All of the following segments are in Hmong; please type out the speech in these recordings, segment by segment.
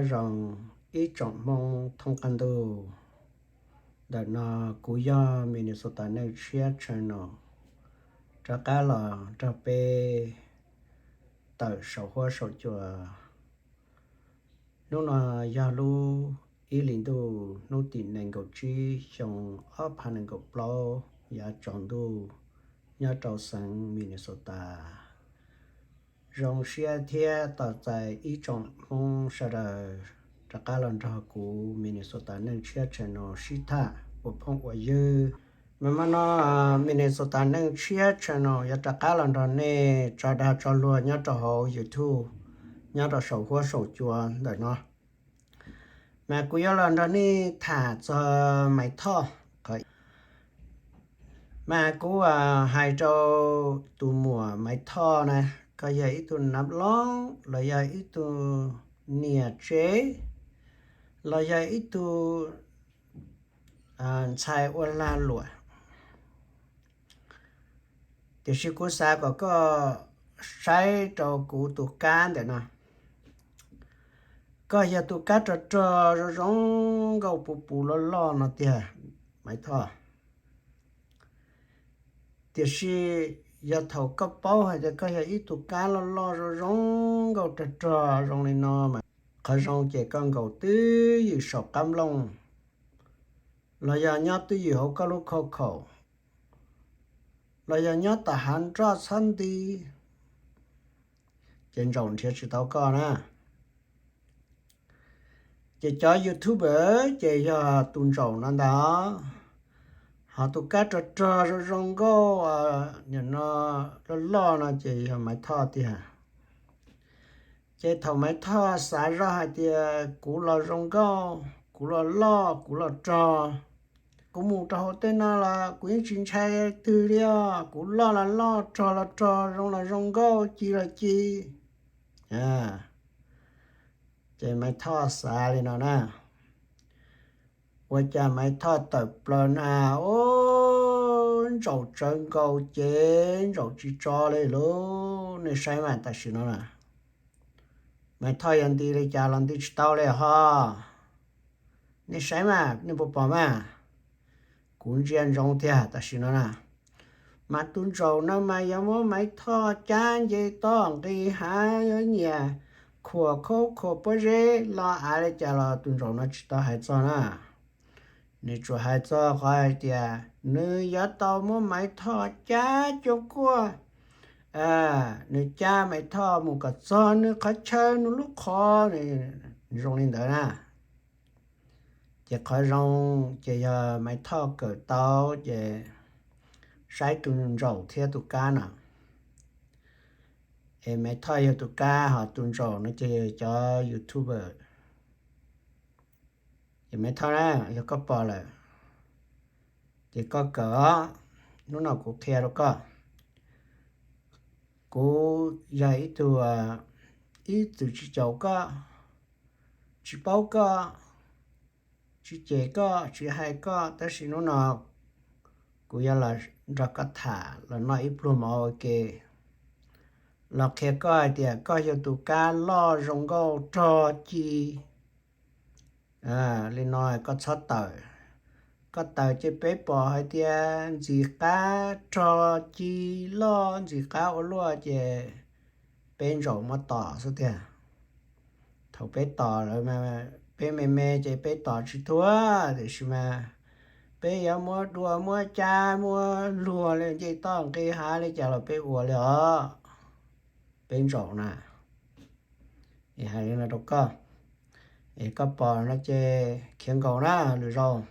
Nyob zoo ib tsoom Hmoob thoob qab ntuj. Ntawm no kuv yog Minnesota Neej Tshiab Channel rov qab los nrog peb tawm saum huab saum cua. Hnub no yog lub ib hlis ntuj hnub tim nees nkaum tsib xyoo ob phav nees nkaum plaub yav tsaus ntuj nyob rau xeev Minnesota. Zoo siab thiab tos txais ib tsoom Hmoob sawv daws rov qab los nrog kuv Minnesota Neej Tshiab Channel sib tham ua phooj ua ywg. Mas hmo no Minnesota Neej Tshiab Channel yuav rov qab los nrog nej tso dag tso luag nyob rau hauv YouTube, nyob rau saum huab saum cua ntawm no. Mas kuv yuav los nrog nej tham txog Maiv Thoj. Mas kuv hais rau tus muam Maiv Thoj na, koj yog ib tug nav loob los yog ib tug niam tsev los yog ib tug ntxhais ua lag luam, tiam sis kuv xav kom koj saib rau kuv tus kab ntawm no. Koj yog tus kab rog rog zoo zoo nkauj puv puv loj loj no tiag, Maiv Thoj. Tiam sis yog thaum koj paub hais tias koj yog ib tug kab loj loj zoo zoo nkauj rog rog zoo li no mas qhov zoo ces koj nkaum twj ywm saum qab nplooj, los yog nyob twj ywm hauv koj lub khau khaum, los yog nyob tom hav nroj txhob nti, ces ntsaum nrhiav tsis tau koj na. Ces cov YouTuber ces yog tus ntsaum no ntag. Ho tus kab rog rog zoo zoo nkauj, nim no loj loj no ces yog Maiv Thoj tiag. Ces thaum Maiv Thoj xav zoj hais tias kuv los zoo nkauj, kuv los loj, kuv los rog, kuv mus rau hauv tej no los kuv yeej tsis ntshai twg li os, kuv loj los loj, rog los rog, zoo los zoo nkauj, ci los ci. Ces Maiv Thoj xav li no na. Ua cas Maiv Thoj tawm plaws na, ub, ntsaum tsawv nkaus ces ntsaum tsis tso li lauj. Nej saib mas, tam sim no na, Maiv Thoj yog nti li cas los nti tsis tau li ho. Nej saib mas, nej puas pom mas? Kuv ntsia ntsoov tiag tam sim no na. Mas tus ntsaum no mas yog muab Maiv Thoj cab nce toj nqis hav, yuav nyiam khuam khaub khuam pob zeb lo av li cas los tus ntsaum no tsis tau hais txog na. Nws tsuas hais txog qhov hais tias nws yuav tau muab Maiv Thoj cab cuaj kuaj, nws cab Maiv Thoj mus kom txog nws qhov chaw, nws lub qhov, nws zoo li ntawd na. Ces qhov zoo ces yog Maiv Thoj kawm tau, ces saib tus ntsaum thiab tus kab no. Es Maiv Thoj yog tus kab, ho tus ntsaum no ces yog cov YouTuber. Ces Maiv Thoj na, yog koj pom lawm ces koj kawm os. Hnub no kuv qhia rau koj. Kuv yog ib tug, ib txwm tsis caum koj, tsis paub koj, tsis cem koj, tsis hais koj, tab sis hnub no kuv yuav los nrog koj tham los noj ib pluag mov ua ke, los qhia koj hais tias koj yog tus kab loj zoo nkauj rog ci li no, koj txhob tawm. Koj tawm ces peb pom hais tias ntxim qab rog ci loj ntxim qab ua luaj ces peb ntsaum muab tom xwb tiag. Thaum peb tom lawm mas peb me me ces peb tom tsis thuav, tiam sis mas peb yuav muab dua muab cab muab luag li nce toj nqis hav li cas los peb ua li os. Peb ntsaum na. Es hais li no rau koj, es koj pom no ces khiav nkaus na, lwm zaus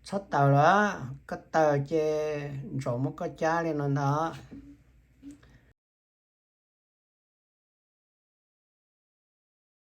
txhob tawm lawm, koj tawm ces ntsaum muab koj cab li no ntag.